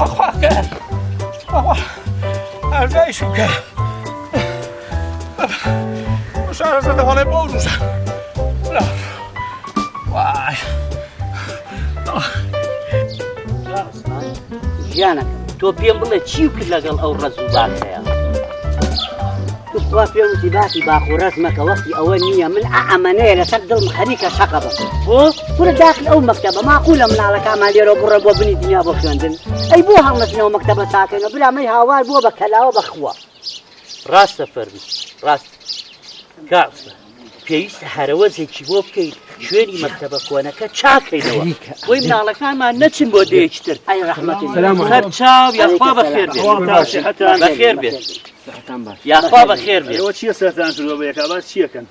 بەخوا کە بەخوا ئەردایشم کە شارەزە دەوەڵێ بۆ ڕوژە وای گیانەکەم تۆ پێم بڵێ چی کرد لەگەڵ ئەو ڕەز و باخەیە توخوا پێم وتی باسی باخ و ڕەز مەکە وەختی ئەوە نییە من ئەمەنەیە لەسەر دڵم خەریکە شەقە بم بۆ کورە داخل ئەو مەکتەبە ماقولە مناڵەکانمان لێرە بڕە بۆ بنی دنیا بۆ خوێندن ئەی بۆ هەڵنەچنەوە مەکتەبە چاکەنەوە برا مەی هاوار بووە بە کەلاوە بەخوا ڕاستە فەرمی ڕاست کاکە پێویستە هەرەوەزێکی بۆ بکەیت شوێنی مەکتەبە کۆنەکە چاکەینەوە بۆی مناڵەکانمان نەچن بۆ دێیەکی تر ئەی ڕەحمەتی سەر چاو یاخوا بەخێر بێت بەخێر بێت یاخوا بەخێر بێت ئەوە چییە سەرتان کردووە بە یەکا باس چیەکەن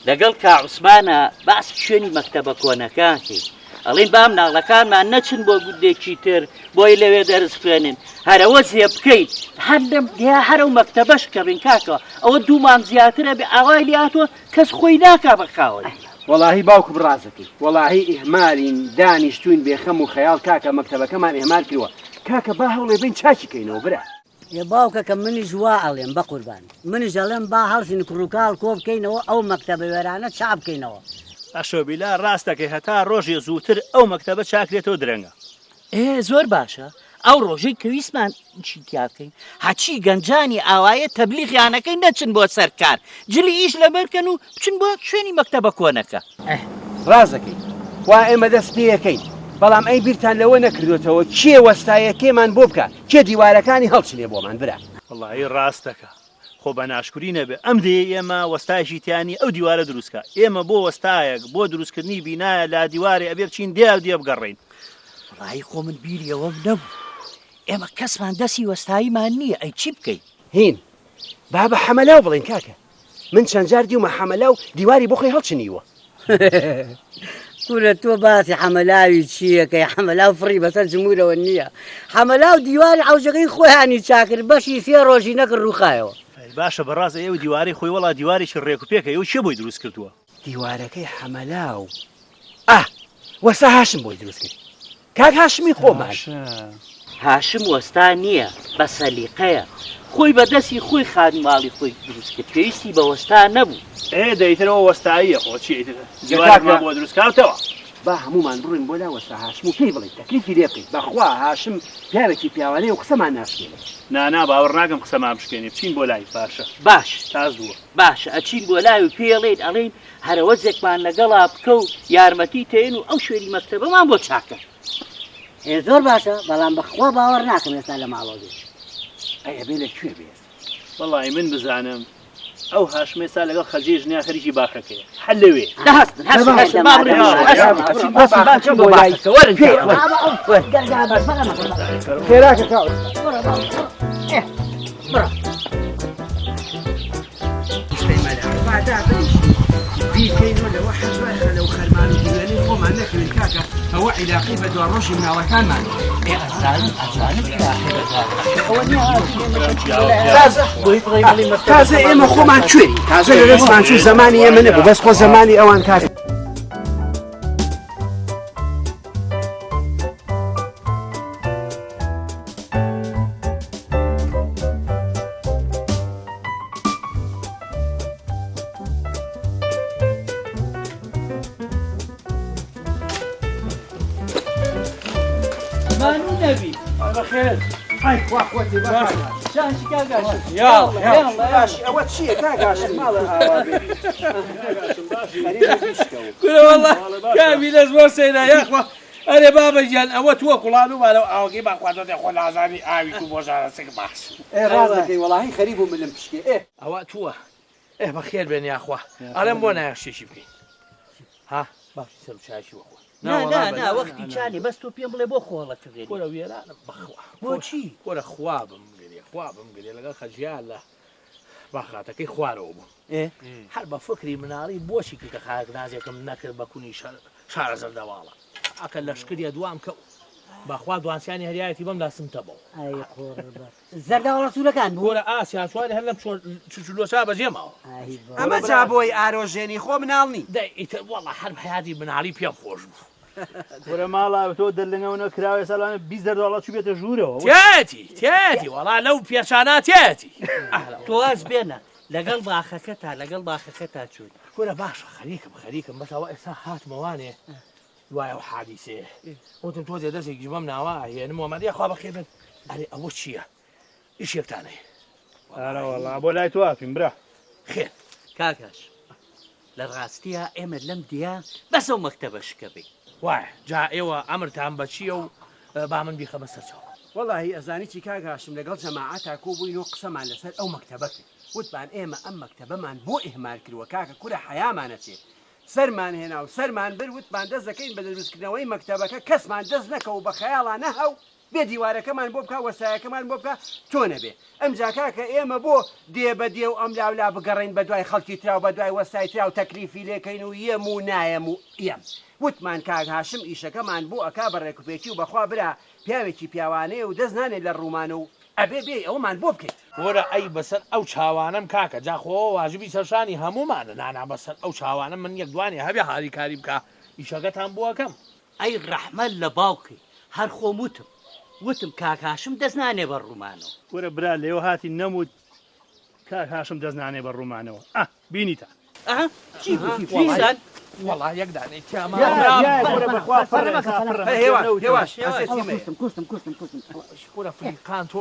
لەگەڵ کا عوسمانە باس شوێنی مەکتەبە کۆنەکان کەین ئەڵێن با مناڵەکانمان نەچن بۆ گوندێکی تر بۆی لەوێ دەرس خوێنن هەرەوە زێ بکەیت هەر لەم دیا هەرە و مەکتەبەش کەڕین کاکە ئەوە دوو مانگ زیاترە بێ ئاوای لاتوە کەس خۆی ناکا بە خاوەن. وەڵاهی باوکم ڕاستەکەی وەڵاهی ئیهمالین دانیشتوین بێخەم و خەیاڵ کاکە مەکتەبەکەمان ئیهمال کردوە کاکە با هەوڵێ بەین چاکی کەینەوە برا. ئێ باوکەکەم منیش وا ئەڵێم بەقوربان منیش ئەڵێم با هەڵسین کوڕوکاڵ کۆ بکەینەوە ئەو مەکتەبە وێرانە چاک بکەینەوە. ئەشۆبیلا ڕاست دەکەی هەتا ڕۆژێ زووتر ئەو مەکتەبە چاکرێتەوە درەنگە. ئێ زۆر باشە ئەو ڕۆژەی کە ویستمان چی تیا بکەین هەچی گەنجانی ئاوایە تەبلیغیانەکەی نەچن بۆ سەر کار جلی ئیش لەبەر کەن و بچن بۆ شوێنی مەکتەبە کۆنەکە. ڕاست دەکەی وا ئێمە دەست پێیەکەین بەڵام ئەی بیرتان لەوە نەکردۆتەوە کێ وەستایەکێمان بۆ بکا کێ دیوارەکانی هەڵچنێ بۆمان برا. وەڵایی ڕاست دەکا خۆ بە ناشکوری نەبێ ئەم دێیەی ئێمە وەستایەکی تیا نیە ئەو دیوارە دروست کا ئێمە بۆ وەستایەک بۆ دروست کردنی بینایە لادیوارێ ئەبێ بچین دێ و دێ بگەڕێین. وەڵایی خۆ من بیری ئەوەم نەبوو ئێمە کەسمان دەسی وەستاییمان نیە ئەی چی بکەین؟ هین با بە حەمەلاو بڵێین کاکە من چەند جار دیومە حەمەلاو دیواری بۆ خۆی هەڵچنیوە. کورە تۆ باسی حەمەلاوی چیەکەی حەمەلاو فڕی بەسەر جمورەوە نییە حەمەلاو دیواری عەوجەکەی خۆیانی چاکرد بەشی سێ ڕۆژی نەکرد ڕووخایەوە. باشە بەڕاز ئەو دیوارەی خۆی وەڵا دیوارێکی ڕێک و پێکە ئەو کێ بۆی دروست کردووە؟ دیوارەکەی حەمەلاو ئا وەستا هاشم بۆی دروست کرد کاک هاشمی خۆمان. هاشم وەستا نییە بە سەلیقەیە خۆی بە دەستی خۆی خانوو ماڵی خۆی دروست کرد پێویستی بە وەستا نەبوو. ئێ دە ئیتر ئەوە وەستاییە خۆ چی ئیتر دیوارێکمان بۆ دروست کاوتەوە. با هەموومان بڕۆین بۆ لا وەستا هاشم و پێی بڵێین تەکلیفی لێ بکەین بەخوا هاشم پیاوێکی پیاوانەیە و قسەمان ناشکێنێ. نا نا باوەڕ ناکەم قسەمان بشکێنێ بچین بۆ لای باشە باش تا زووە. باشە ئەچین بۆ لای و پێی ئەڵێین ئەڵێین هەرەوەزێکمان لەگەڵا بکە و یارمەتی تێن و ئەو شوێنی مەکتەبەمان بۆ چاکە. ئێ زۆر باشە بەڵام بەخوا باوەڕ ناکەم ئێستا لە ماڵەوە بێت. ئەی ئەبێ لە کوێ بێ ئێستا؟ وەڵی من بزانم ئەو هاشمە ئێستا لەگەڵ خەجێ ژنیا خەریکی باخەکەیە هەر لەوێ. دە هەستن هەستن هەستن با بڕۆین هەستن هەستن با بچین بۆ باخەکە وەرن بابە ئەو دەرگا بەس بەڵام خێراکە کاوس. بڕۆ بابە بڕۆ ئێ بڕۆ. با دابنیشین بیرکەینەوە لەوە حەز وای خەلە و خەرمان و دوێنەی خۆمان نەکەوین کاکە ئەوە عیلاقەی بە دواڕۆژی مناڵەکانمان ئێ ئەزانم ئەزانم عیلاقەی بە دواڕۆژ ئەوە نییە تازە تازە ئێمە خۆمان کوێرین تازە لە دەستمان چوو زەمانی ئێمە نەبوو بەس خۆ زەمانی ئەوان کاک مانوو نەبی بەخێر ئای خوا خۆتی باش شاشی کاک هاشم یاڵڵا یاڵڵا باش ئەوە چییە کاک هاشم ماڵە ئاوا بێ کورە وەڵا کامی لەش بۆ سەیرە یاخوا ئەرێ بابە گیان ئەوە تووە کوڵان و مالەو ئاوەکەی با خواردۆتێ خۆ نازانی ئاوی تو بۆ ژارە سک باش. ئێ ڕاست دەکەی وەڵاهی خەریک بوو ملم پشکێ ئێ. ئەوە تووە ئێ بەخێر بێن یاخوا ئەڵێم بۆ نایە شتێکی بکەین ها با بچین سەر و چایەکی بخۆین. نا نا نا وەختی چا نیە بەس تۆ پێم بڵێ بۆ خۆڵە کردێنی. کورە وێرانم بەخوا. بۆچی؟ کورە خوا بمگرێ خوا بمگرێ لەگەڵ خەجیا لە باخاتەکەی خوارەوە بووم هەر بە فکری مناڵی بۆچی کلکە خاک نازێکم نەکرد بە کونی شارە زەردەواڵە ئەکە لەشکریە دوام کە بەخوا دوانسیانی هەریایەتی بەم لا سمتە بەو ئەی قوڕبە زەردەواڵە سوورەکان بوو کورە ئاسیا سواری هەر لەم چچلۆچا بەجێ ماوە ئەمە جا بۆی ئارۆژێنی خۆ مناڵ نی دەی ئیتر وەڵا هەر حەیاتی مناڵی پێم خۆش بوو. وەرە ماڵا تۆ دەرلەنگەوە نەکراوە ئێستا لەوانە 20 دەردەواڵە چووبێتە ژوورەوە. تێتی تێتی وەڵا لەو پێچانە تێتی. تۆ واز بێنە لەگەڵ باخەکەتا لەگەڵ باخەکەتا چووین. کورە باشە خەریکم خەریکم بەس ئەوە ئێستا هاتمەوانێ دوای ئەو حادیسەیە وتم تۆزێ دەستێکیش بەم ناوە ئەهێنم وەمە یاخوا بەخێر بن. ئەرێ ئەوە چییە؟ ئیشێکتان هەیە؟ ئارە وەڵا بۆ لای تۆ هاتوین برا. خێر. کاک هاشم لە ڕاستیا ئێمە لەم دێیە بەس ئەو مەکتەبە شکە بین. وایە جا ئێوە ئەمرتان بە چییە و با من بیخەمە سەر چاو. وەڵاهی ئەزانی چی کاک هاشم لەگەڵ جەماعەتا کۆ بووین و قسەمان لەسەر ئەو مەکتەبە کرد وتمان ئێمە ئەم مەکتەبەمان بۆ ئیهمال کردووە کاکە کورە حەیامان ئەچێ سەرمان هێنا و سەرمان برد وتمان دەست دەکەین بە دروستکردنەوەی مەکتەبەکە کەسمان دەست نەکەو و بە خەیاڵا نەهاو بێ دیوارەکەمان بۆ بکا وەسایەکەمان بۆ بکا تۆ نەبێ ئەمجا کاکە ئێمە بۆ دێ بە دێ و ئەملاولا بگەڕێین بە دوای خەڵکی ترا و بە دوای وەستای ترا و تەکلیفی لێ کەین و یەم و نایەم و یەم وتمان کاک هاشم ئیشەکەمان بۆ ئەکا بە ڕێکوپێکی و بەخوا برا پیاوێکی پیاوانەیە و دەست نانێ لە ڕوومان و ئەبێ بێی ئەوەمان بۆ بکەیت. وەرە ئەی بەسەر ئەو چاوانەم کاکە جا خۆ ئەوە واجبی سەرشانی هەموومانە نانا بەسەر ئەو چاوانەم من یەک دوانێ هەبێ هاریکاری بکا ئیشەکەتان بۆ ئەکەم. ئەی ڕەحمەت لە باوکی هەر خۆم وتم وتم کاک هاشم دەست نانێ بە ڕوومانەوە. کورە برا لێوە هاتی نەموت کاک هاشم دەست نانێ بە ڕوومانەوە ئە بینیتان. ئەها چی بوو دیسان. وەڵا یەک دانەی تیا ماوە. کورە بەخوا فەرە هێواش هێواش کوشتم کوشتم کوشتم کوشتم. کورە فریقان تۆ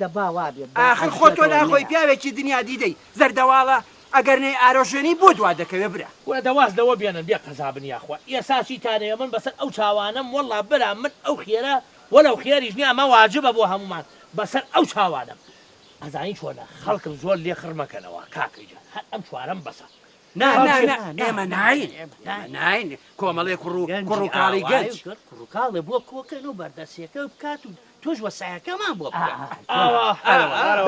دەبا وابێ. ئاخر خۆ تۆ لاخۆی پیاوێکی دنیا دیدەی زەردەواڵە ئەگەر نەی ئارۆژێنی بۆ دوا دەکەوێ برا. کورە دە واز لەوە بێنن بێ قەزا بن یاخوا ئێسا چیتان هەیە من بەسەر ئەو چاوانەم وەڵا برا من ئەو خێرە وەلەو خێریش نیە ئەمە واجبە بۆ هەموومان بەسەر ئەو چاوانەم ئەزانی چۆنە خەڵکم زۆر لێ خڕ مەکەنەوە کاکەی جان هەر ئەم چوارەم بەسە. نا نا نا ئێمە ناین ئێمە ناین کۆمەڵێ کوڕ و کوڕ و کاڵی گەنج. کوڕ و کاڵێ بۆ کۆکەن و بەردەسیەکە بکات و تۆش وەسایەکەمان بۆ بکە. ئاوا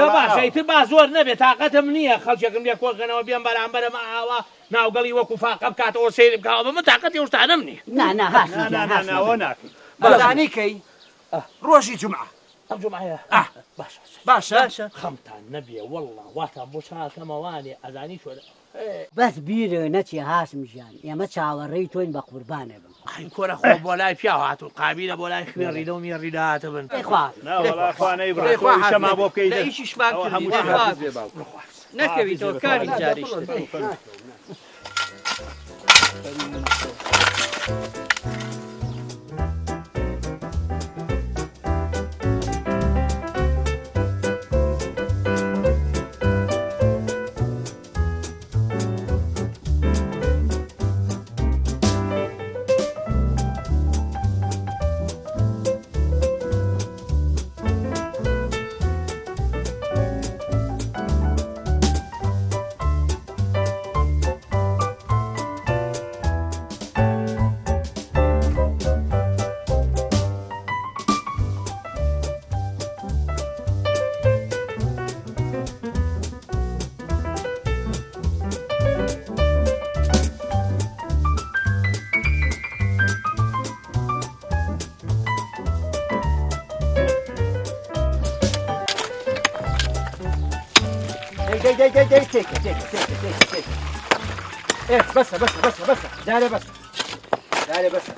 دە باشە ئیتر با زۆر نەبێ تاقەتم نییە خەڵکێکم لێ کۆکەنەوە بێن بەرامبەرم ئاوا ناوگەڵی وەکو فاقە بکاتەوە سەیرم کاوە بە من تاقەتی ئەو شتانەم نییە. نا نا هاشم گیان هاشم نا نا ناکەین. بەزانی کەی ڕۆژی جومعە. ئەم جومعەیە باشە باشە خەمتان نەبێ وەڵڵا واتان بۆ چاکەمەوانێ ئەزانی چۆنە. بەس بیرت نەچێ هاشم گیان ئێمە چاوەڕێی تۆین بە قوربانێ بم. ئەی کورە خۆ بۆ لای پیاو هاتوون قابیلە بۆ لای خوێڕی لەو مێڕی داهاتبن. دەی خوا حافز. نا وەڵا خوا نەیبڕێ دەی تۆ خوا ئیشەمان حافز. بۆ بکەی لە ئیشیشمان ئەوە کردی هەموو دەی شتێک خوا حافز حافز. بێ باوکم. نەکەویتەوە کاری جاریشتر. دەی دەی دەی دەی تێکە تێکە تێکە تێکە تێکە ئێ بەسە بەسە بەسە بەسە دارێ بەسە دارێ بەسە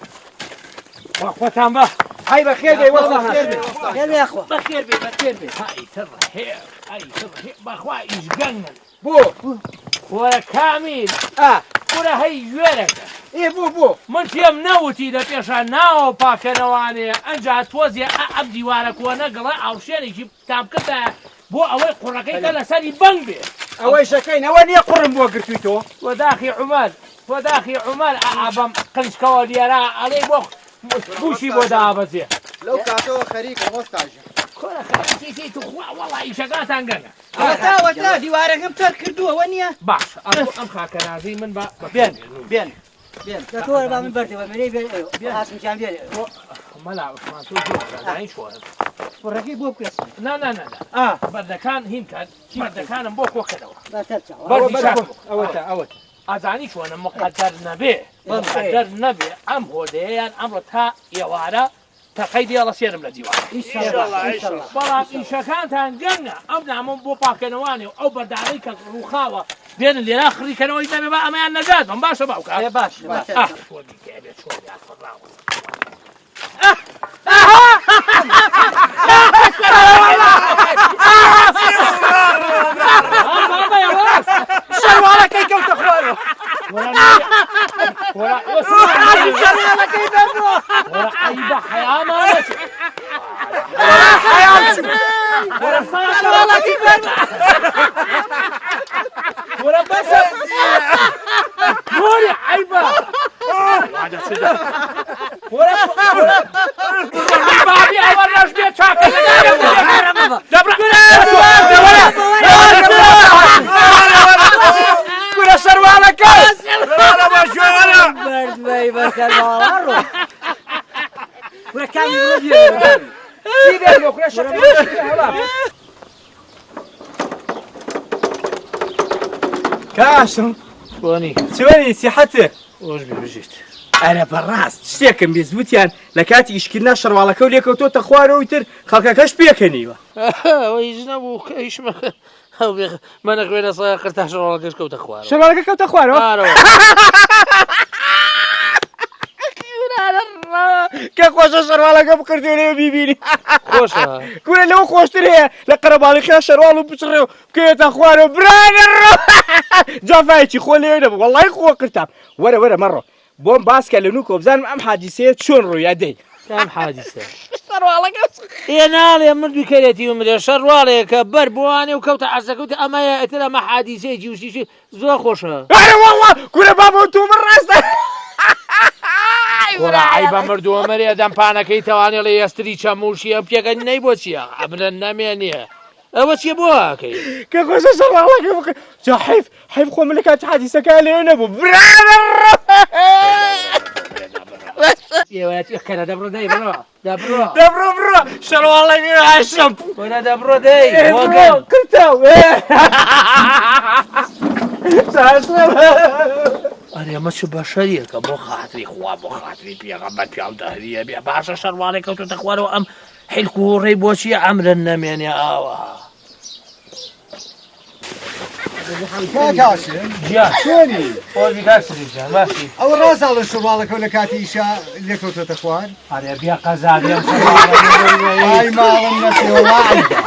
خوا خۆتان بە هەی بەخێر بێ وەڵا خێر بێ خێر بێ یاخوا بەخێر بێ بەخێر بێ ئەی تڕ هێ ئەی تڕ هێ بەخوا ئیش گەنگن بۆ کورە کامیل ئا کورە هەی گوێرەکە ئێ بۆ بۆ من پێم نەوتی لە پێشا ناوە پاکەنەوانێ ئەنجا تۆزێ ئە ئەم دیوارە کۆنە گڵە ئاوشێنێکی تام کردایە بۆ ئەوەی قوڕەکەی کە لەسەری بەنگ بێ. ئەوەی شەکەین ئەوە نییە قوڕم بۆ گرتووی تۆ. تۆ داخی عومەر تۆ داخی عومەر ئا بەم قنچکەوە لێرە ئەڵێی بۆ گوشی بۆ دابەزێ. لەو کاتەوە خەریکم وەستا گیان. کورە خەریکی چی توخوا وەڵا ئیشەکاتان گەنە. ئەوەتا ئەوەتا دیوارەکەم تەر کردووە وەنیە؟ باشە ئەتۆ ئەم خاکەنازەی من بە بێن بێن بێن. تۆ وەرە با من بەردێ بەرمێ بێ هاشم گیان بێ. مەلا عوسمان تۆ زۆر دەزانی چۆنە. قوڕەکەی بۆ بکە. نا نا نا نا ئا بەردەکان هین کەن بەردەکانم بۆ کۆکەرەوە. بەسەر چاو. بەردی چاک بکە. ئەوەتا ئەوەتا. ئەزانی چۆنە مقەدەر نەبێ مقەدەر نەبێ ئەم هۆدەیەیان ئەمڕۆ تا ئێوارە تەقەی دێڵەسێنم لە دیوار. ئیشەڵا ئیشەڵا. بەڵام ئیشەکانتان گەنگە، ئەو نامەم بۆ پاککەنەوانێ و ئەو بەردانەی کە ڕووخاوە بێنن لێرا خڕی کەنەوە هیچ نەبێ با ئەمەیان نەجات بم باشە باوکە؟ ئێ باشە باشە. ئاه چۆن دیکە ئەبێ چۆن یاخوا ڕاوەستم. شەرواڵەکەی کەوتە خوارەوە. شەرواڵەکەی بەرنەوە. عەیبە حەیامانە حەیام چوو. شەرواڵەکەی بەرنەوە. وەرە بەسە نوری عەیبە وەرە بابی ئەوە ڕەش بێ چاکە کورە شەرواڵەکە. بەردوای بەسەر باڵا ڕۆ. کورە کامی بڕۆ بێنەوە. چی بێنەوە کورە شەرواڵەکە. کاشم چۆنی چۆنی سیحەتێ خۆش بی بژیت. ئەرە بەڕاست شتێکم بیست وتیان لە کاتی ئیشکردنا شەرواڵەکەو لێکەوتۆتە خوارەوە ئیتر خەڵکەکەش پێکەنیوە. ئەوە هیچ نەبوو کە ئیشمە ئەو بێ مەنە خوێنە سایە قرتا شەرواڵەکەش کەوتە خوارەوە. شەرواڵەکە کەوتە خوارەوە؟ ئارەوە. کە خۆشە شەرواڵەکە بکردێنەوە بیبینی. خۆشە. کورە لەوە خۆشتر هەیە لە قەرەباڵی خیا شەرواڵ و بچڕێ و بکەوێتە خوارەوە برانە ڕۆ. جافایەکی خۆ لێ نەبوو وەڵڵای خۆ قرتام. وەرە وەرە مەڕۆ بۆم باسکە لە نوکۆ بزانم ئەم حادیسەیە چۆن ڕوویا دەی. کام حادیسە؟ شەرواڵەکە ئێ ناڵێ مردووی کەرێتی و مرێ شەرواڵێکە بەر بۆوانێ و کەوتە عەرزەکەوتە ئەمەیە ئیتر ئەمە حادیسەیەکی وشتیشی زۆر خۆشە. ئەرێ وەڵڵا کورە بابە تۆ من ڕاستە. کورە عەیبە مردووە مەرێ دەمپانەکەی تەوانێڵێ ئێستری چەمووشی ئەم پێکە نەی بۆ چییە ئەمرە نەمێنێ ئەوە چییە بۆ ئاکەی؟ کە خۆشە شەرواڵەکە بکە جا حەیف حەیف خۆ من لە کاتی حادیسەکە لێ نەبوو برانە ڕۆ. ئێوەتی کەرە دەبڕۆ دەی بڕۆ دەبڕۆ دەبڕۆ بڕۆ شەرواڵەکەی عاشم کورە دەبڕۆ دەی بڕۆ قرتاو ئەرێ ئەمە چ بەشەریەکە بۆ خاتری خوا بۆ خاتری پێغەمبەر پیاو دەهریە بێ باشە شەرواڵێک کەوتۆتە خوارەوە ئەم حیلک و هۆڕەی بۆچی ئەمرن نەمێنێ ئاوا کاک هاشم گیان چۆنی؟ خۆش بی کاک سدیق جان باشی ئەوە ڕاست ئەڵێ شەرواڵەکەو لە کاتی ئیشا لێکەوتۆتە خوار؟ ئەرێ بێ قەزا بێ ئەم شەرواڵە ئای ماڵم نەچێ وەڵا عەیبە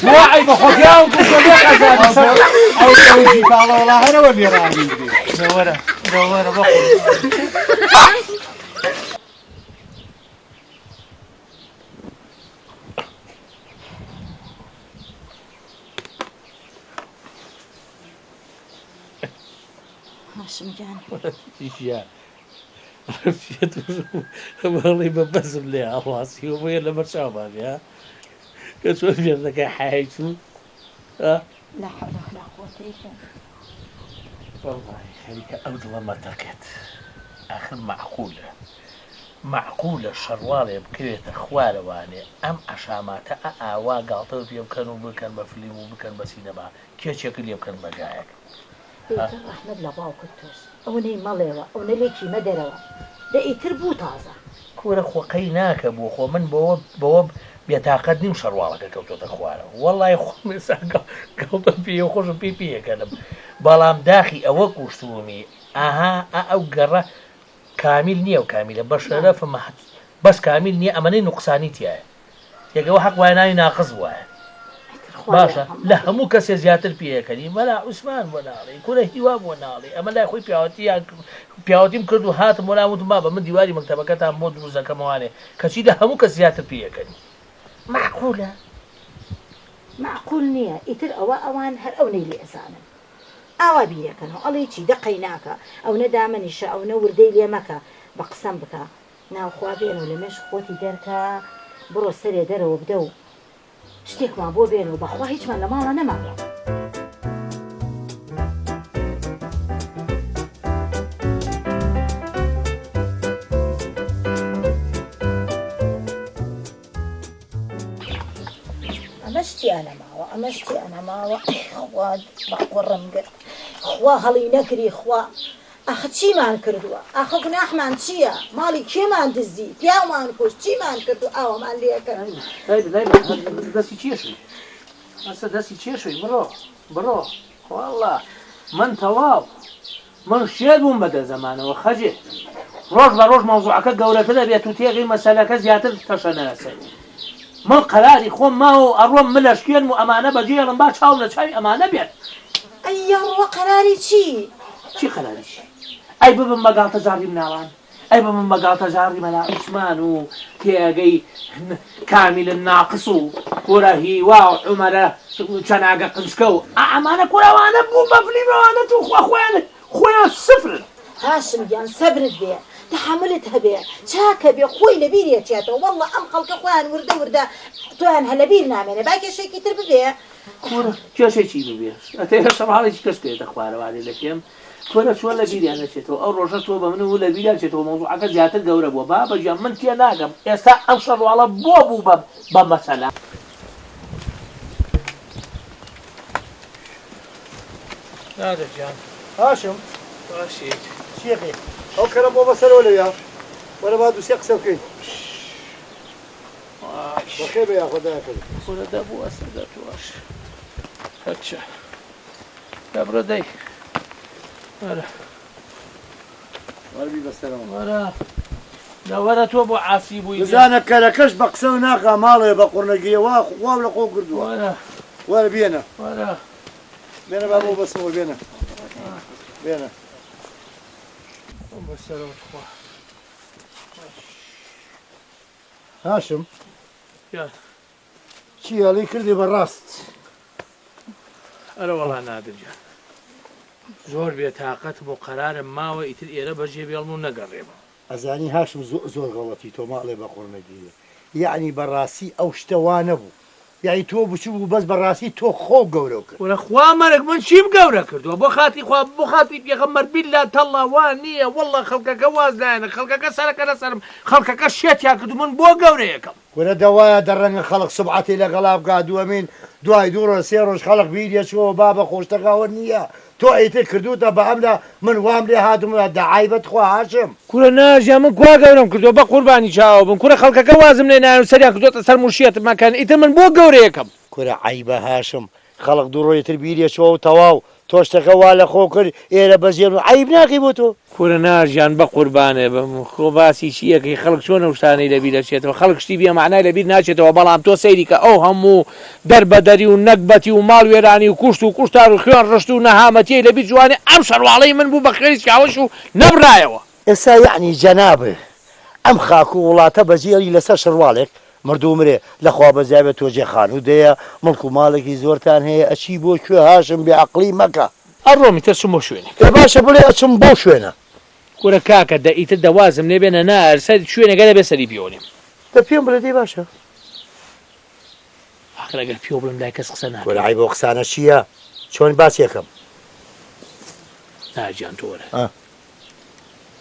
بۆ عەیبە خۆ پیاوم کوشتوە بێ قەزا بێ شەر ئەو ئەو جیپاڵە وەڵا هەرەوە لێ ڕاگیر بێ دەوەرە دەوەرە بۆ قوربان. هاشم گیان بەڵی بە بەزم لێ هەڵواسی و بۆیە لەبەر چاومان بێ کە چۆن مێردەکەی حەیای چوو لا حول ولا قوة إلا والله خەریکە ئەو دڵە مەتەقێت ئاخر مەعقولە مەعقولە شەڕواڵێ بکەوێتە خوارەوانێ ئەم عەشاماتە ئە ئاوا گاڵتە پێ بکەن و بکەن بە فلیم و بکەن بە سینەما کێچێکت لێ بکەن بە گایەک ئیتر ڕەحمەت لە باوکت تۆش ئەونەی مەڵێوە ئەونە لێکی مەدەرەوە دە ئیتر بوو تازە. کورە خۆ قەی ناکە بۆ خۆ من بەوە بەوە بێتاقەت نیم شەڕواڵەکە کەوتۆتە خوارەوە وەڵای خۆم ئێستا گاڵتە پێیە خۆشم پێی پێیەکەنم بەڵام داخی ئەوە کوشتوومی ئەها ئا ئەو گەڕە کامیل نییە و کامیلە بە شەرەفم بەس کامیل نییە ئەمەنەی نوقسانی تیایە تێگە وە حەق وایە ناوی ناقس بوایە باشە لە هەموو کەسێ زیاتر پێیەکەنی مەلا عوسمان بۆ ناڵێ کورە هیوا بۆ ناڵێ ئەمە لای خۆی پیاوەتیان پیاوەتیم کرد و هاتم بۆ لام وتم بابە من دیواری مەکتەبەکەتان بۆ دروست دەکەمەوانێ کەچی لە هەموو کەس زیاتر پێیەکەنی مەعقولە؟ مەعقول نییە ئیتر ئەوە ئەوان هەر ئەونەی لێ ئەزانن ئاوا بیرەکەنەوە ئەڵێی چی دە قەیناکە ئەونە دامەنیشە ئەونە وردەی لێ مەکە بە قسەم بکە ناوخوا بێنە و لە مێشک خۆتی دەرکە بڕۆ سەرێ دەرەوە بدە و شتێکمان بۆ بێنە و بەخوا هیچمان لە ماڵا نەماوە. ئەمەش تیا نەماوە ئەمەش تیا نەماوە ئەی خوا بە قوڕم گرت خوا هەڵی نەکری خوا. ئاخە چیمان کردووە؟ ئاخە گوناحمان چییە؟ ماڵی کێمان دزی؟ پیاومان کوشت؟ چیمان کرد و ئاوامان لێ کرد؟ دەستی چێ شووی؟ ئەسە دەستی چێ شووی؟ بڕۆ بڕۆ واللە من تەواو من شێت بووم بە دەست زەمانەوە خەجێ ڕۆژ بە ڕۆژ مەوزوعەکە گەورەتر ئەبێت و تێگەی مەسەلەکە زیاتر تەشەنە ئەسەنێ من قەراری خۆم ماوە و ئەڕۆم مل ئەشکێنم و ئەمانە بەجێڵم با چاوم لە چاوی ئەمانە بێت. ئەی یاڕوە قەراری چی؟ چی قەراری چی؟ ئەی ببم بە گاڵتەجاڕی مناڵان؟ ئەی ببم بە گاڵتەجاڕی مەلا عوسمان و تێگەی کامیل ناقس و کورە هیوا و عومەرە چەناگە قنچکە و ئا ئەمانە کورە ئەوانە بوون بە فلیم ئەوانە توخوا خۆیان خۆیان سفرن. هاشم گیان سەبرت بێ تەحەمولت هەبێ چاکە بێ خۆی لە بیر ئەچێتەوە واللە ئەم خەڵکە خۆیان وردە وردە تۆیان هە لە بیر نامێنێ با کێشەیەکی تر ببێ. کورە کێشەی چی ببێ ئەتەوێ شەڕاڵێکی کەس بکەوێتە خوارەوە لە پێم کورە چۆن لە بیریان نەچێتەوە ئەو ڕۆژە تۆ بە من و لە بیریان چێتەوە مەوزوعەکە زیاتر گەورە بووە بابە گیان من تێناگەم ئێستا ئەم شەڕواڵە بۆ بوو بە بە مەسەلە. نادر گیان. هاشم. باشیت. چیەکەی؟ ئەو کەرە بۆ بەسەرەوە لەویا. وەرە با دوو سێ قسە بکەین. بەخێر بێ یاخوا دایە کەرە. کورە دەبوو ئەسەدە تۆش. هەرچە. دەبڕە دەی. وەرە. وەرە بی بەسەرەوە. وەرە. دە وەرە تۆ بۆ عاسی بووی. بزانە کەرەکەش بە قسە و ناخا ماڵێ بە قوڕنەگیرێ وا واو لە خۆ کردووە. وەرە. وەرە بێنە. وەرە. بێنە با بۆ بەسمەوە بێنە. بێنە. بەسەرەوە تخوا. هاشم. گیان. چی ئەڵێی کردی بە ڕاست. ئەرە وەڵا نادر گیان زۆر بێ تاقەتم و قەرارم ماوە ئیتر ئێرە بەجێ بێڵم و نەگەڕێمەوە. ئەزانی هاشم زۆر زۆر غەڵەتی تۆ ماڵێ بە قوڕ نەگیرێ یەعنی بەڕاستی ئەو شتە وا نەبوو یەعنی تۆ بچوک بوو بەس بەڕاستی تۆ خۆو گەورەو کرد. کورە خوا مەرگ من چیم گەورە کردوە بۆ خاتری خوا بۆ خاتری پێغەمبەر بیلا تەڵا وا نیە واللە خەڵکەکە واز نایەنن خەڵکەکە سەرەکە لەسەرم خەڵکەکە شێتیان کردوم من بۆ گەورەیەکەم. کورە دەوایە دەڕەنگە خەڵک سومعەتی لەگەڵا بکا دووەمین دوای دوو ڕۆژ سێ ڕۆژ خەڵک بیری ئەچوەوە بابە خۆ شتەکە ئەوە نیە تۆ ئیتر کردوتە بە ئەملا من وام لێ هاتم دە عەیبە تخوا هاشم. کورە ناژیان من کوا گەورەم کردوە بەقوربانی چاوە بم کورە خەڵکەکە وازم لێ نایەن و سەریان کردۆتە سەرم و شێتم مەکەن ئیتر من بۆ گەورەیەکەم. کورە عەیبە هاشم خەڵک دوو ڕۆژی تر بیری ئەچۆوە و تەواو، تۆ شتەکە وا لە خۆ کرد ئێرە بەجێ بم عەیب ناکەی بۆ تۆ؟ کورە ناژیان بەقوربانێ بم خۆ باسی چی ئەکەی خەڵک چۆن ئەو شتانەی لەبیر ئەچێتەوە خەڵک شتی بێ مەعنای لەبیر ناچێتەوە بەڵام تۆ سەیری کە ئەو هەموو دەربەدەری و نەگبەتی و ماڵ وێرانی و کوشت و کوشتار و خوێن ڕشت و نەهامەتیەی لەبیر جوانێ ئەم شەرواڵەی من بوو بە خوێنی سیاوەش و نەبرایەوە. ئێستا یەعنی جەنابت ئەم خاک و وڵاتە بەجێڵی لەسەر شەرواڵێک؟ مردوو مرێ لە خوا بەزیابێ تۆ جێ خانوو دەیە مڵک و ماڵێکی زۆرتان هەیە ئەچی بۆ کوێ هاشم بێ عەقڵی مەکە. ئەڕۆم ئیتر چم بۆ شوێنێک. ئێ باشە بڵێ ئەچم بۆ شوێنە. کورە کاکە دە ئیتر دە وازم لێ بێنە نا سەر شوێنێکە دەبێ سەری پێوە نێم. دە پێم بڵێ دەی باشە. ئاخر ئەگەر پێوە بڵێم لای کەس قسە ناکەم. کورە عەیب ئەو قسانە چییە چۆن باسی ئەکەم. نا گیان تۆ وەرە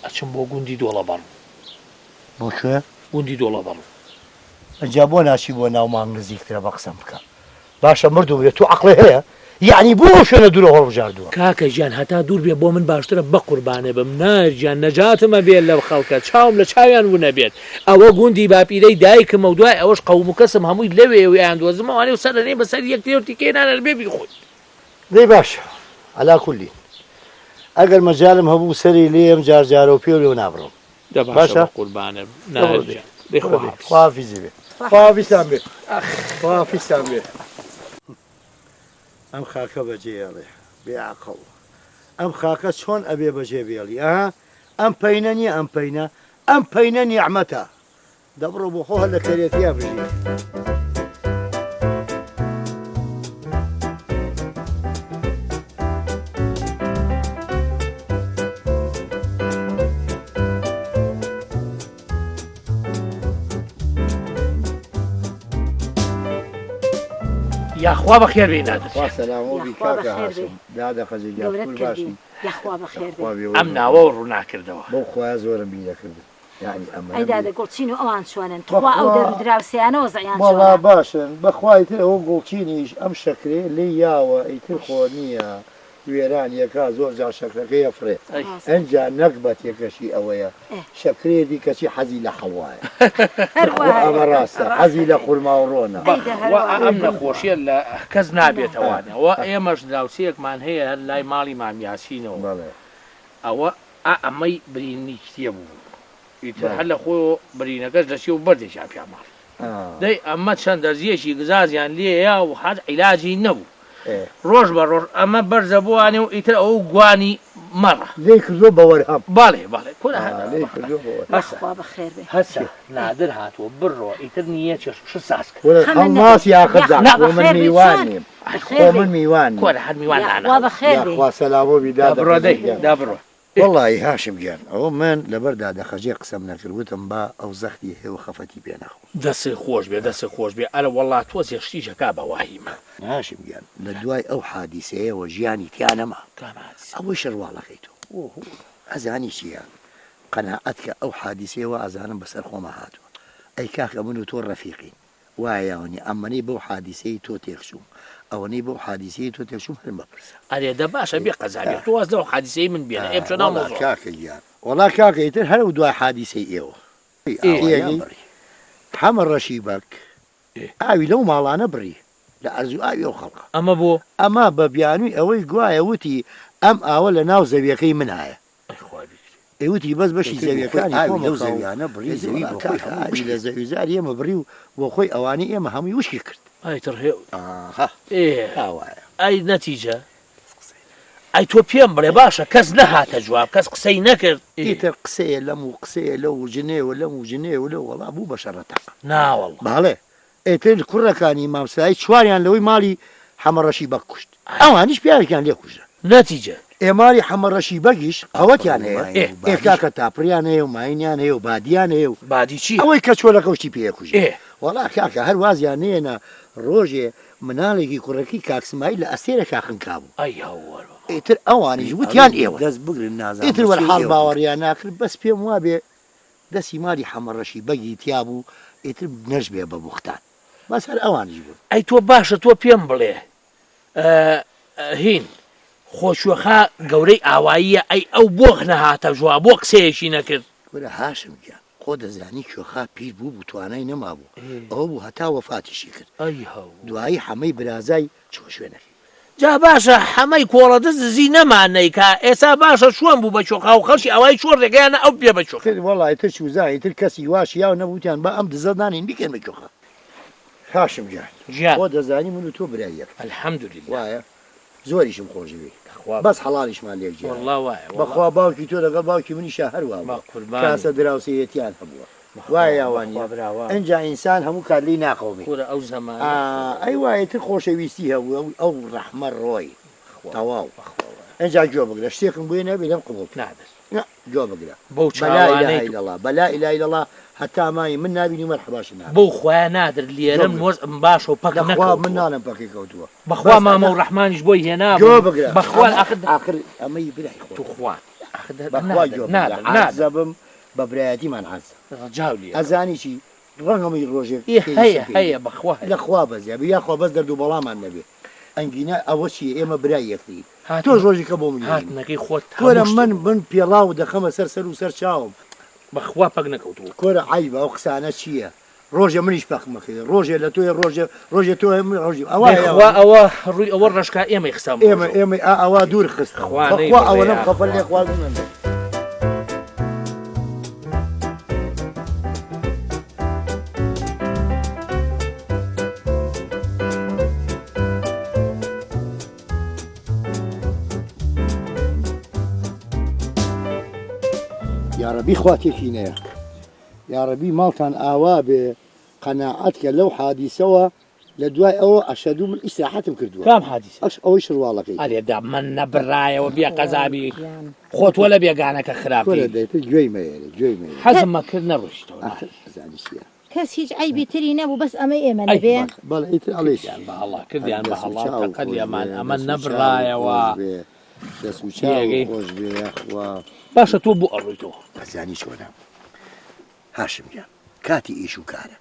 ئەچم بۆ گوندی دۆڵەبەڕوو. بۆ کوێ؟ گوندی دۆڵەبەڕوو. ئەجا بۆ ناچی بۆ ناو مانگ نزیکترە بە قسەم بکە. باشە مردوو مرێ تۆ عەقڵێ هەیە؟ یەعنی بۆ ئەو شوێنە دوورە هەڵبژاردووە؟ کاکە گیان هەتا دوور بێ بۆ من باشترە بەقوربانێ بم نایر گیان نەجاتم ئەبێ لەو خەڵکە چاوم لە چاویان ونەبێت ئەوە گوندی باپیرەی دایکمە و دوای ئەوەش قەوم و کەسم هەمووی لەوێیە و ئەیاندۆزمەوە و سەر ئەنێین بەسەر یەکتری و تیکەی نان ئەبێ بیخۆین. دەی باشە عەلا کولین ئەگەر مەجالم هەبوو سەری لێیەم جار جارە و پێو لێو نابڕم. دە باشە بەقوربانت ناهێر گیان دەی خواحافیز. خواحافیزی بێ خواحافیزتان بێ خواحافیزتان بێ. ئەم خاکە بەجێ ئەڵێ بێ عەقڵ ئەم خاکە چۆن ئەبێ بەجێ بێڵی ئەها ئەم پەینە نیە ئەم پەینە ئەم پەینە نیعمەتە دە بڕۆ بۆ خۆ هەر لە کەرێتیا بژی. یاخوا بەخێر بێی نادر. خوا سەلامەو بی یاخوا کاکە بەخێر بێی. هاشم دادە خەجێ گیان گەورەت کور کردین باشی یاخوا بەخێر خوا بێی. بێوەی ئەم بەخێر ناوەو ڕووناکردەوە. بەو خوایە زۆرم بیر ئەکردن یانی ئەی ئەمەنەم دادە بیر گوڵچین و ئەوان چۆنن تخوا ئەو بەخوا دەر و دراوسێیانە وەزعیان وەڵا چۆنە؟ باشن بەخوا ئیتر ئەوە گوڵچینیش ئەم شەکرەیە لێی یاوە ئیتر خۆ نییە. وێرانیەکە زۆر جار شەکرەکەی ئەفڕێ ئەنجا نەگبەتیەکەشی ئەوەیە شەکرەیەتی کەچی حەزی لە حەڵوایە خۆ ئەمە ڕاستە حەزی لە خورما و ڕۆنە. بەخوا ئەم نەخۆشیە لە کەس نابێتەوانێ ئەوە ئێمەش دراوسێیەکمان هەیە هەر لای ماڵی مام یاسینەوە ئەوە ئا ئەمەی برینی کتێ بوو ئیتر هەر لە خۆیەوە برینەکەش دەچێ و بەردێکیان پیا ماڵی. دەی ئەمە چەند دەرزییەکی گزازیان لێیا و هەر عیلاجی نەبوو. ڕۆژ بە ڕۆژ ئەمە بەرزە بووانێ و ئیتر ئەوە گوانی مەڕە. لێی کردووە بە وەرهەم. بەڵێ بەڵێ کورە هەر لێی کردووە بە وەرهەم. هەسە خوا بەخێر بێ. هەسە نادر هاتووە بڕۆ ئیتر نییە چێشت شت ساز کە. کورە خەمت نەبێ. هەڵناسی ئاخر یاخوا جا خۆ من بەخێر بێی میوان چۆن؟ نیم. بەخێر خۆ بێی. من میوان نیم. کورە هەر میوان یاخوا دانەخەوە. بەخێر بێی. یاخوا سەلامۆ بی دا دادە بڕۆ خەجێ دەی گیان. دا بڕۆ. وەڵایی هاشم گیان ئەوە من لەبەر دادە خەجێ قسەم نەکرد وتم با ئەو زەختی هەیە و خەفەتی پێ نەخۆم. دەستت خۆش بێ دەستت خۆش بێ ئەرە وەڵا تۆزێ شتیش ئەکا بە واهیمە. هاشم گیان لە دوای ئەو حادیسەیەوە ژیانی تیا نەما. کام حادیسە؟ ئەوەی شەرواڵەکەی تۆ. ئەزانی چیە قەناعەت کە ئەو حادیسەیە وا ئەزانم بەسەر خۆما هاتوە ئەی کاکە من و تۆ ڕەفیقین وایە یاوەنیە ئەمەنەی بەو حادیسەی تۆ تێکچووم ئەوەنەی بەو حادیسەی تۆ تێکچووم هەر مەپرسە. ئەرێ دە باشە بێ قەزا بێ تۆ واز لەو حادیسەی من بێنە ئێ بچۆ ناو وەڵا مەوزوع. کاکە گیان وەڵا کاکە ئیتر هەر ئەو دوای حادیسەی ئێوە تێگەی حەمە ڕەشی بەگ ئاوی لەو ماڵانە بڕی لە ئەرز و ئاوی ئەو خەڵقە. ئەمە بۆ؟ ئەمە بە بیانووی ئەوەی گوایە وتی ئەم ئاوە لە ناو زەویەکەی منایە. ئەی خوا بیگرێ. ئەی وتی بەس بەشی ئیتر بۆ خۆی زەویەکانی ئاوی خۆم لەو ئەکا و زەویانە بڕی ئیتر زەوی وەڵا بۆ خۆی کاکە هەمووی ئاوی وشکی لە کرد. زەویوزاری ئێمە بڕی و بۆ خۆی ئەوانەی ئێمە هەمووی وشکی کرد. ئەی تڕهێو. ئاها ئێ ئا وایە. ئەی نەتیجە؟ ئەی تۆ پێم بڵێ باشە کەس نەهاتە جواب کەس قسەی نەکرد؟ ئێ. ئیتر قسەیە لەم و قسەیە لەو و جنێوە لەم و جنێوە لەو وەڵا بوو بە شەڕە تەق. ناوەڵا. بەڵێ ئیتر کوڕەکانی مام سایی چواریان لەوەی ماڵی حەمەڕەشی بەگ کوشت ئەوانیش پیاوێکیان لێ کوژرا. نەتیجە. ئێ ماڵی حەمەڕەشی بەگیش قەوەتیان هەیە ئێ. ئێ کاکە تاپڕیان هەیە و ماینیان هەیە و بادیان هەیە و. بادی چییە؟ ئەوەی کە چۆلەکە و شتی پێ ئەکوژێ. ئێ. وەڵا کاکە هەر وازیان نەیەنا ڕۆژێ مناڵێکی کوڕەکەی کاک سمایل لە ئەستێرەکا خنکابوو. ئەی هەوەر بابا. ئیتر ئەوانیش وتیان ئێوەن. دەست بگرن نازانم ئیتر بە چی وەرحاڵ ئێوەن. باوەڕیان ناکرد بەس پێم وابێ دەستی ماڵی حەمەڕەشی بەگی تیا بوو ئیتر نەشبێ بە بوختان بەس هەر ئەوانیش بوون. ئەی تۆ باشە تۆ پێم بڵێ هین خۆ کوێخا گەورەی ئاواییە ئەی ئەو بۆخ نەهاتە ژوا بۆ قسەیەکی نەکرد؟ کورە هاشم گیان خۆ دەزانی کوێخا پیر بوو بوو توانای نەمابوو ئەوە بوو هەتا وەفاتیشی کرد دوایی حەمەی برازای چووە شوێنەکەی. جا باشە حەمەی کۆڵەدز دزی نەما نەیکا ئێسا باشە چۆن بوو بە چۆخا و خەڵکی ئاوایی چۆن ڕێگەیان نا ئەو ببێ بە چۆخا. تر وەڵا ئیتر چوزان ئیتر کەسی وا شیاو نەبوو وتیان با ئەم دزە دانێین بیکەین بە چۆخا. هاشم گیان گیان. خۆ دەزانی من و تۆ برای یەکترین. الحمدللە. وایە زۆریشم خۆشدەوێی بەخوا بەس حەڵاڵیشمان لێک جیایە. وەڵا وایە وەڵا. بەخوا باوکی تۆ لەگەڵ باوکی منیشا هەر وا بە بووە قوربانی. کاسە دراوسێیەتیان هەبووە. بەخوا وایە یا وا بەخوا نییە؟ برا وا. ئینجا ئینسان هەموو کات لێی ناقەومێ. کورە ئەو زەمانە ئا خۆ. ئەی وایە ئیتر خۆشەویستی هەبوو ئەو ئەو ڕەحمە ڕۆی بەخوا تەواو. بەخوا وایە. ئینجا گوێ بگرە شتێکم بۆیە نەبێ لێم قبوڵ کە. نادر. نا گوێ بگرە بەو بە لا چاوانەی ئیلاهە تۆ. ئیلەڵا بە لا ئیلاهە ئیلەڵا هەتا ماوی من نابینی و مەرحەباشت ناکەم. بەو خوایە نادر گوێ لێرەم بگرە. وەزعم باشە و پەک لە خوا من نەکەوتووە. ناڵێم پەکی کەوتووە بەخوا بەس مامە ئەنا و ڕەحمانیش بۆی گوێ هێنابووم بگرە بەخوا ئەمە ئاخر. ئاخر ئەمەی برای خۆتە. توخوا ئاخر بەخوا نادر گوێ بگرە نادر نادر. عاجزە بم بە برایەتیمان عەرزە. ڕجاو لێ ئەکەم. ئەزانی چی ڕەنگە من ڕۆژێک ئێ پێویستم هەیە پێی هەیە بێ. بەخوا هەیە. لە خوا بەزیا بێ یاخوا بەس دەرد و بەڵامان نەبێ ئەنگینا ئەوە چیە ئێمە برای یەکترین هاتن تۆش ڕۆژی کە بۆ منی هێنی. هاتنەکەی خۆت کورە هەموو شتێک من بوو. من پێڵاو دەخەمە سەر سەر و سەر چاوم. بەخوا پەک نەکەوتووە. کورە عەیبە ئەو قسانە چیە ڕۆژێ منیش پەکم ئەکەوێ ڕۆژێ لە تۆیە ڕۆژێ ڕۆژێ تۆ من ڕۆژی ئەوە دەی خوا ئەوە ڕووی ئەوە ڕەشکا ئێمەی خستە ئەم ئێمە ڕۆژەوە. ئێمەی ئا ئەوە دوور خستەوە خوا بەخوا نەیبڕێ ئەوەنەم خەفەت یاخوا. لێ خواردن نەبێ. یاڕەبی خوا تێکی نەیە یاڕەبی ماڵتان ئاوا بێ قەناعەت کە لەو حادیسەوە لە دوای ئەوە ئەشەدو من ئیسراحەتم کردووە. کام حادیسە؟ ئەش ئەوەی شرواڵەکەی. ئەرێ دە من نەبرایەوە بێ قەزابی خۆ تۆ لە بێگانەکە خراپی. کورە دەی تر گوێی مەیەرێ گوێی مەیەرێ. حەزم ئەکرد نەڕۆیشتەوە. ئاخر ئەزانی چیە. کەس هیچ عەیبی تری نەبوو بەس ئەمەی ئێمە نەبێ. بەڵێ ئیتر ئەڵێی چی. کردیان بە هەڵا کردیان بە دەست و هەڵا چاوو تەقە خۆش لێمان بێ ئەمە دەست و چاوو نەبرایەوە. خۆش بێ دەست و چاوو تێگەی. خۆش بێ یاخوا. باشە تۆ بۆ ئەڕۆیتەوە. ئەزانی چۆنە هاشم گیان کاتی ئیش و کارە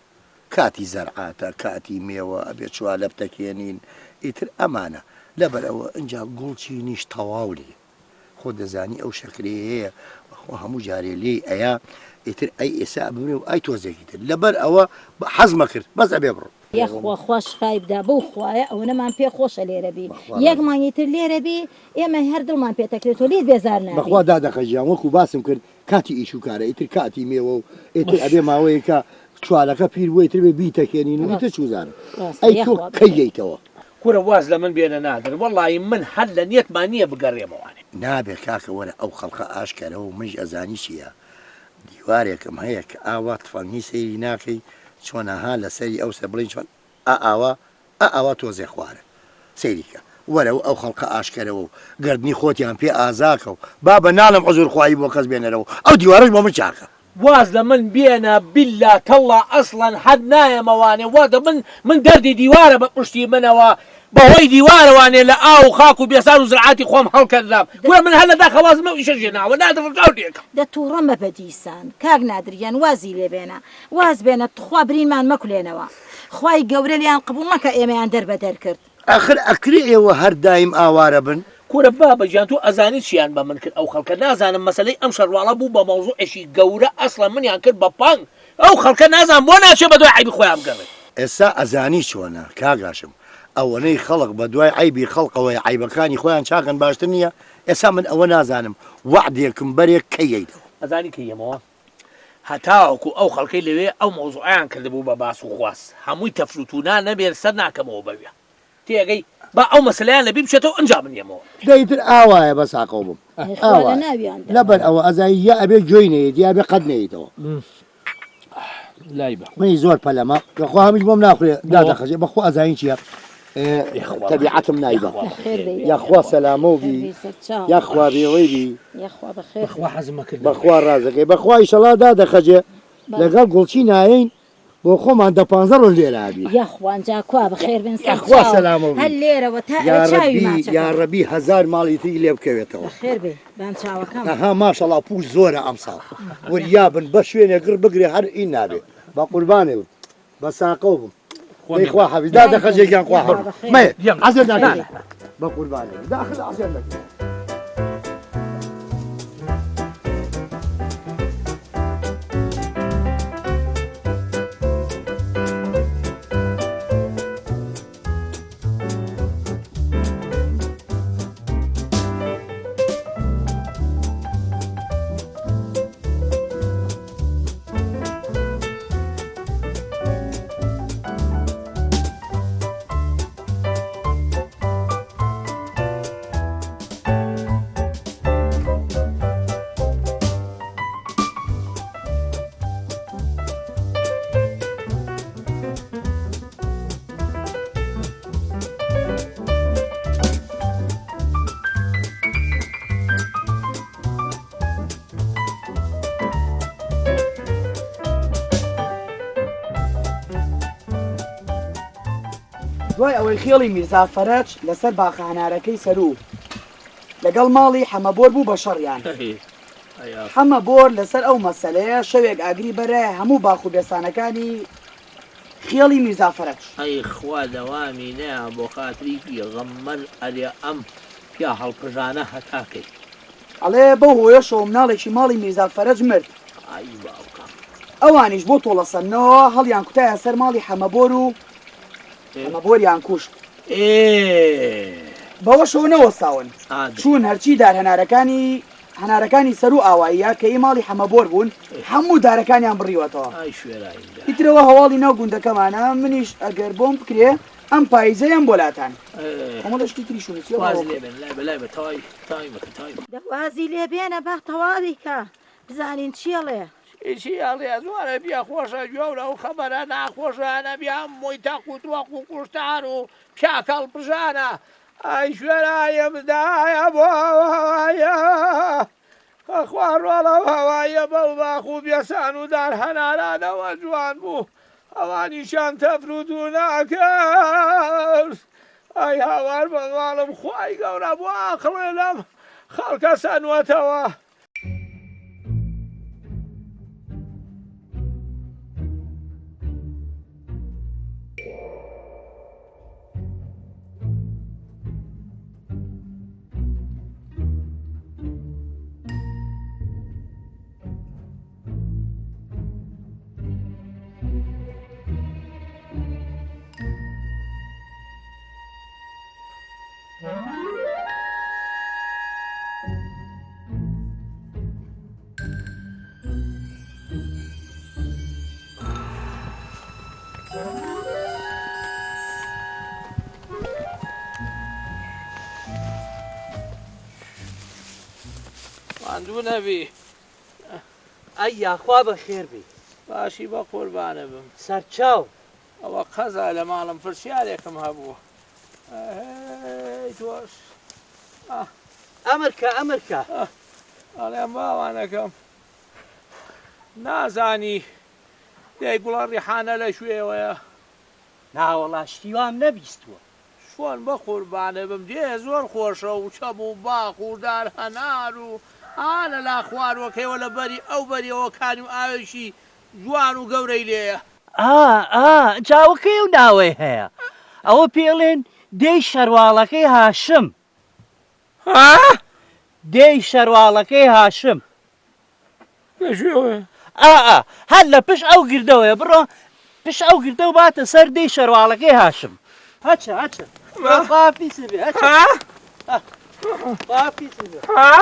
کاتی زەرعاتە کاتی مێوە ئەبێ چوالە بتەکێنین ئیتر ئەمانە. لەبەر ئەوە ئنجا گوڵچینیش تەواو نیە خۆت دەزانی ئەو شەکرەی هەیە بەخوا هەموو جارێ لێی ئەیا ئیتر ئەی ئێسا ئەبمرێ و ئای تۆزێکی تر لەبەر ئەوە حەزمە کرد بەس ئەبێ بڕۆم. یەخوا خوا شفای بدا بەو خوایە ئەوەنەمان پێ خۆشە لێرە بی یەک مانگی تر لێرە بی ئێمە هەر دڵمان پێ تەکرێتەوە لێت بێزار نابین. بەخوا دادەخە گیان وەکو باسم کرد کاتی ئیش و کارە ئیتر کاتی مێوە و ئیتر ئەبێ ماوەیەکە چوالەکە پیر بووە ئیتر بێ بیتەکێنین و ئیتر چوزانم ئەی تۆ کەی یەیتەوە؟ کورە واز لە من بێنە نادر وەڵایی من هەر لە نیەتما نیە بگەرێمەوانێ. نابێ کاکە وەرە ئەو خەڵقە ئاشکەرەوە و منیش ئەزانی چیە دیوارێکم هەیە کە ئاوا تفەنگی سەیری ناکەی چۆنە ها لەسەری ئەوسە بڵێین چۆن ئا ئاوا ئا ئاوا تۆزێ خوارە سەیری کە وەرە و ئەو خەڵقە ئاشکەرەوە و گەردنی خۆتیان پێ ئازاکە و بابە ناڵێم عوزور خوایی بۆ کەس بێنەرەوە و ئەو دیوارەش بۆ من چاکە. واز لە من بێنە بیللا تەڵڵا ئەسڵەن هەر نایەمەوانێ وا دە من من دەردی دیوارە بە پشتی منەوە بە هۆی دیوارەوانێ لە ئاو و خاک و بێسان و زرعاتی خۆم هەڵکەنرام کورە من هەر لە داخە وازم لەو ئیشەش هێناوە نادر ڕچاو لێکەم. دە توڕە مەبە دیسان کاک نادر گیان وازی لێ بێنە واز بێنە تخوا برینمان مەکولێنەوە خوای گەورە لێیان قبوڵ نەکا ئێمەیان دەر بە دەر کرد. ئاخر ئەکرێ ئێوە هەر دایم ئاوارە بن؟ کورە بابە گیان تۆ ئەزانی چیان بە من کرد ئەو خەڵکە نازانم مەسەلەی ئەم شەرواڵە بوو بە مەوزوعێکی گەورە ئەسڵەن منیان کرد بە پەنگ ئەو خەڵکە نازانم بۆ ناچێ بە دوای عەیبی خۆیان بگەڕێ. ئێستا ئەزانی چۆنە کاک هاشم ئەوەنەی خەڵک بە دوای عەیبی خەڵکەوەیە عەیبەکانی خۆیان چاکەن باشتر نیە؟ ئێستا من ئەوە نازانم وەعدێکم بەرێ کەی یەیتەوە؟ ئەزانی کەی یەمەوە؟ هەتاوەکو ئەو خەڵکەی لەوێ ئەو مەوزوعەیان کردبوو بە باس و خواس هەمووی تەفروتونا نەبێ سەر ناکەمەوە بەویا تێئەگەی با ئەو مەسەلەیان لەبیر بچێتەوە ئنجا من یەمەوە. دە ئیتر ئاوایە بەس ئاقڵ بم ئاوایە لەبەر ئەوە ئەزانی یا ئەبێ گوێی نەیەت یا ئەبێ قەت نەیەیتەوە. لای بە. منی زۆر پەلەمە بەخوا هەمیش بۆم ناخورێ دادە خەجێ بەخوا ئەزانی چیە تەبیعەتم نایبە یاخوا سەلامەو بی یاخوا بێوەی بی بەخوا حەزم کرد بەخوا ڕازەکەی بەخوا ئیشەڵا دادە خەجێ لەگەڵ گوڵچی نایەین بۆ خۆمان دە پانزە ڕۆژ لێرە ئەبین. یاخوا جا کوا بەخێر بێن سەر یاخوا چاو سەلامەو بی هەر لێرەوە تا ئەوێ چاوی یاڕەبی ماچەکەم. یاڕەبی هەزار ماڵی تری لێ بکەوێتەوە. بەخێر بێی بان چاوەکەم. ئەها ماشەڵا پوش زۆرە ئەمساڵ وریا بن بەس شوێنێ گڕ بگرێ هەر ئین نابێ بەقوربانێ بم بە ساقەو بم دەی خوا حەفیز دادە خەجێ گیان خوا حەفیز مەیە عەزێت ناکەی بەقوربانێ بم داخل عەزێت نەکەی. دوای ئەوەی خێڵی میرزا فەرەج لەسەر باخە هەنارەکەی سەروو لەگەڵ ماڵی حەمەبۆر بوو بە شەڕیان. حەمە بۆر لەسەر ئەو مەسەلەیە شەوێک ئاگری بەرایە هەموو باخ و بێسانەکانی خێڵی میرزا فەرەج. ئەی خوا دەوامی نەیا بۆ خاتری پیغەمبەر ئەرێ ئەم پیا هەڵپژانە هەتا کەی. ئەڵێ بەو هۆیەشەوە مناڵێکی ماڵی میرزا فەرەج مرد. ئای باوکم. ئەوانیش بۆ تۆڵەسەندنەوە هەڵیان کوتایە سەر ماڵی حەمەبۆر و حەمەبۆریان کوشت. ئێ. بەوەشەوە نەوەستاون. چوون هەرچی دار هەنارەکانی هەنارەکانی سەروو ئاواییە کە ئی ماڵی حەمەبۆر بوون هەموو دارەکانیان بڕیوەتەوە. ئای شوێراییم دە. ئیترەوە هەواڵی ناو گوندەکەمانە منیش ئەگەر بۆم بکرێ ئەم پاییزە یەم بۆ لاتان. کۆمەڵێ شتی تریش نووسیوە واز لێ بێنە لای بە لای بە تەواوی تەواوی مەکە تەواوی مەکە. دە وازی لێ بێنە با تەواوی کە بزانین چی ئەڵێ. چی ئەڵێ زۆرە پێ خۆشە گوێو لەو خەبەرە ناخۆشانە بێ هەمووی تەق و تۆق و کوشتار و پیاکەڵ پژانە ئای شوێرایم دایە بۆ هەوایە خوا ڕۆڵە هەوایە بەو باخ و بێسان و دار هەنارانەوە جوان بوو ئەوانیشیان تەفر و دوو ناکرد ئای هاوار بە ماڵم خوای گەورە بۆ ئاقڵێ لەم خەڵکە سەنوەتەوە. ماندوو نەبی. ئەی یاخوا بەخێر بێی. باشی بەقوربانە بم. سەرچاو. ئەوە قەزا لە ماڵم پرسیارێکم هەبوو. ئەی تۆش. ئەمر کە ئەمر کە. ئەڵێم باوانەکەم نازانی دێی گوڵە ڕیحانە لە کوێوەیە؟ ناوەڵا شتی وام نەبیستووە. چۆن بەقوربانت بم دێ زۆر خۆشە و چەم و باخ و دار هەنار و ئا لە لا خواروەکەیەوە لە بەری ئەو بەریەوە کانی و ئاوێکی جوان و گەورەی لێیە. ئا ئا جا ئەوە کەی ئەو ناوەی هەیە؟ ئەوە پێی ئەڵێن دێی شەرواڵەکەی هاشم. ها؟ دێی شەرواڵەکەی هاشم. لە کوێوەیە؟ ئا ئا هەر لە پشت ئەو گردەوەیە بڕۆ پشت ئەو گردە و باتە سەر دێی شەرواڵەکەی هاشم. هەچە هەچە خوا پیست بێ هەچە خوا پیست بێ. ها؟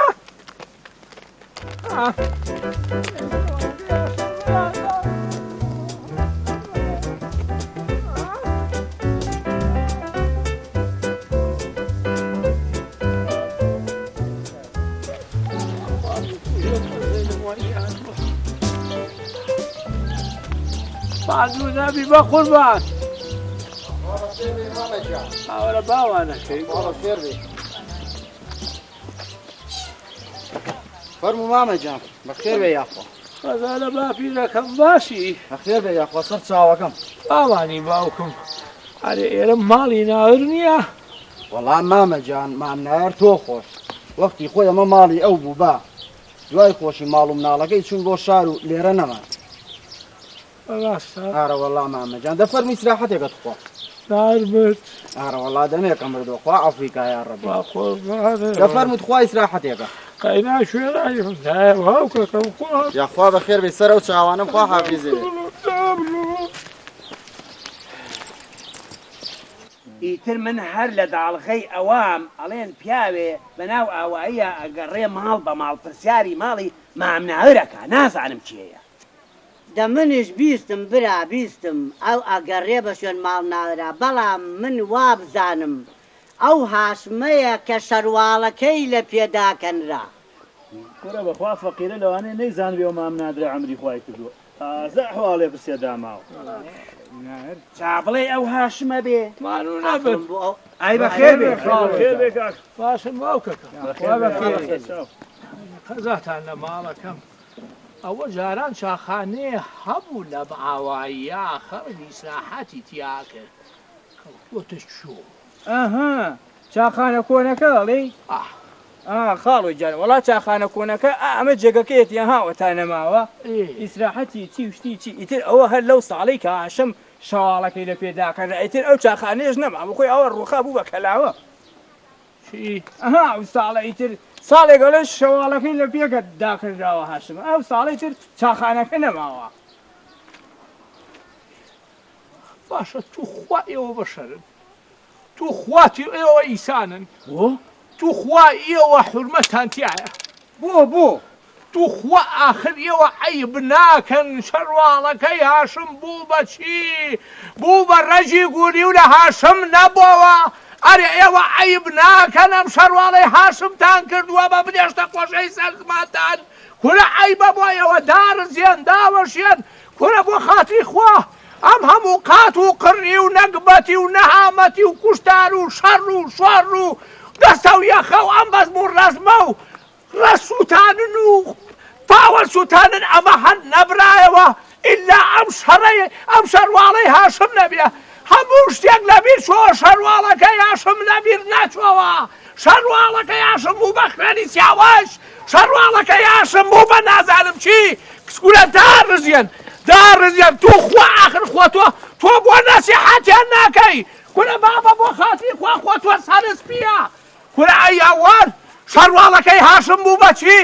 ماندوو نەبی بە قوربان ئاوەرە باوانەکەی فەرموو مامە گیان بەخێر بێ یاخوا. خەزالە باپیرەکەم باشی؟ بەخێر بێ یاخوا سەر چاوەکەم. باوانی باوکم ئەرێ ئێرە ماڵی ناور نییە؟ وەڵا مامە گیان مام نایار تۆ خۆش وەختی خۆی ئەمە ماڵی ئەو بوو با دوای خۆشی ماڵ و مناڵەکەی چوون بۆ شار و لێرە نەمان. ڕاستە؟ ئارە وەڵا مامە گیان دە فەرمووی ئیسراحەتێکە توخوا. نار مرد. ئارە وەڵا دەمێکە مردووە خوا عەفوی کا یا ڕەبی. وا قوربانت. دە فەرموو تخوا ئیسراحەتێکە. قەینا کوێرای دایە باوکەکەم خوا. یاخوا بەخێر بێی سەر ئەو چاوانەم خوا حافیزی بێ. ئیتر من هەر لە داڵغەی ئەوام، ئەڵێن پیاوێ بە ناو ئاواییا ئەگەڕێ ماڵ بە ماڵ پرسیاری ماڵی مام ناهر ئەکا، نازانم کێیە. دە منیش بیستم برا بیستم ئەو ئەگەڕێ بە شوێن ماڵ ناهرا، بەڵام من وابزانم ئەو هاشمەیە کە شەرواڵەکەی لە پێ داکەنرا. کورە بەخوا فەقیرە لەوانەیە نەیزانبێ ئەو مام نادرە عەمری خوای کردووە تازە ئەحواڵێ پرسێ داماوە. جا بڵێی ئەو هاشمە بێ؟ مانوو نەبن. ئای بەخێر بێ. بەخێر بێ کاک. باشن باوکەکەم. بەخێر بێ. قەزاتان لە ماڵەکەم. ئەوە جاران چاخانەیە هەبوو لەم ئاواییە خەڵک ئیسراحەتی تیا کرد کەوتووەتە کوێ؟ ئەها چاخانە کۆنەکە ئەڵێی؟ ئاه. ئا خاڵۆ گیان وەڵا چاخانە کۆنەکە ئا ئەمە جێگەکەیەتی ئەها ئەوەتا نەماوە ئیسراحەتی چی و شتی چی ئیتر ئەوە هەر لەو ساڵەی کە هاشم شەواڵەکەی لە پێ داکەنرا ئیتر ئەو چاخانەیەش نەما بەخۆی ئەوە ڕووخا بوو بە کەلاوە. چی؟ ئەها ئەو ساڵە ئیتر ساڵێک ئەڵێ شەواڵەکەی لە پێکە داکەنراوە هاشم ئەو ساڵە ئیتر چاخانەکە نەماوە. باشە توخوا ئێوە بەشەرن توخوا ئێوە ئیسانن بۆ؟ توخوا ئێوە حورمەتان تیایە بۆ بۆ؟ توخوا ئاخر ئێوە عەیب ناکەن شەرواڵەکەی هاشم بوو بە چی بوو بە ڕەگی گوری و لە هاشم نەبۆوە ئەرێ ئێوە عەیب ناکەن ئەم شەرواڵەی هاشمتان کردووە بە بنێشتە قۆشەی سەر زمانتان کورە عەیبە بۆ ئێوە دارزێن داوەشێن کورە بۆ خاتری خوا ئەم هەموو قات و قڕی و نەگبەتی و نەهامەتی و کوشتار و شەڕ و شۆڕ و دەستە و یەخە و ئەم بەزم و ڕەزمە و ڕەش سووتانن و پاوەن سووتانن ئەمە هەر نەبرایەوە ئیلا ئەم شەڕەی ئەم شەرواڵەی هاشم نەبێ هەموو شتێک لەبیر چۆوە شەرواڵەکەی هاشم لەبیر نەچۆوە شەرواڵەکەی هاشم بوو بە خوێنی سیاوەش شەرواڵەکەی هاشم بوو بە نازانم چی کچکورە داڕزیێن داڕزیێن تو خوا ئاخر خۆ تۆ تۆ بۆ نەسیحەتیان ناکەی کورە بابە بۆ خاتری خوا خۆ تۆ سەرسپیە کورە ئەی ئەوان شەرواڵەکەی هاشم بوو بە چی؟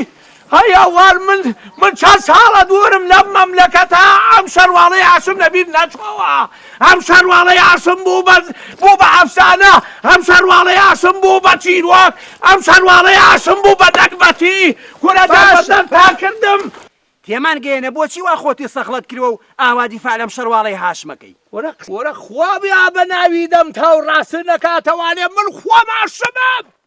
ئەی ئەوان من من چەند ساڵە دوورم لەم مەملەکەتە ئەم شەرواڵەی هاشم لەبیر نەچۆوە ئەم شەرواڵەی هاشم بوو بە بوو بە ئەفسانە ئەم شەرواڵەی هاشم بوو بە چیرۆک ئەم شەرواڵەی هاشم بوو بە نەگبەتی کورە دەربەدەرتان کردم. تێمان گەیەنە بۆچی وا خۆتی سەخڵەت کروە و ئاوا دیفاع لەم شەرواڵەی هاشمەکەی؟ وەرە خوا بیا بە ناوی دەم تاو ڕاست نەکاتەوانێ من خۆم هاشمم.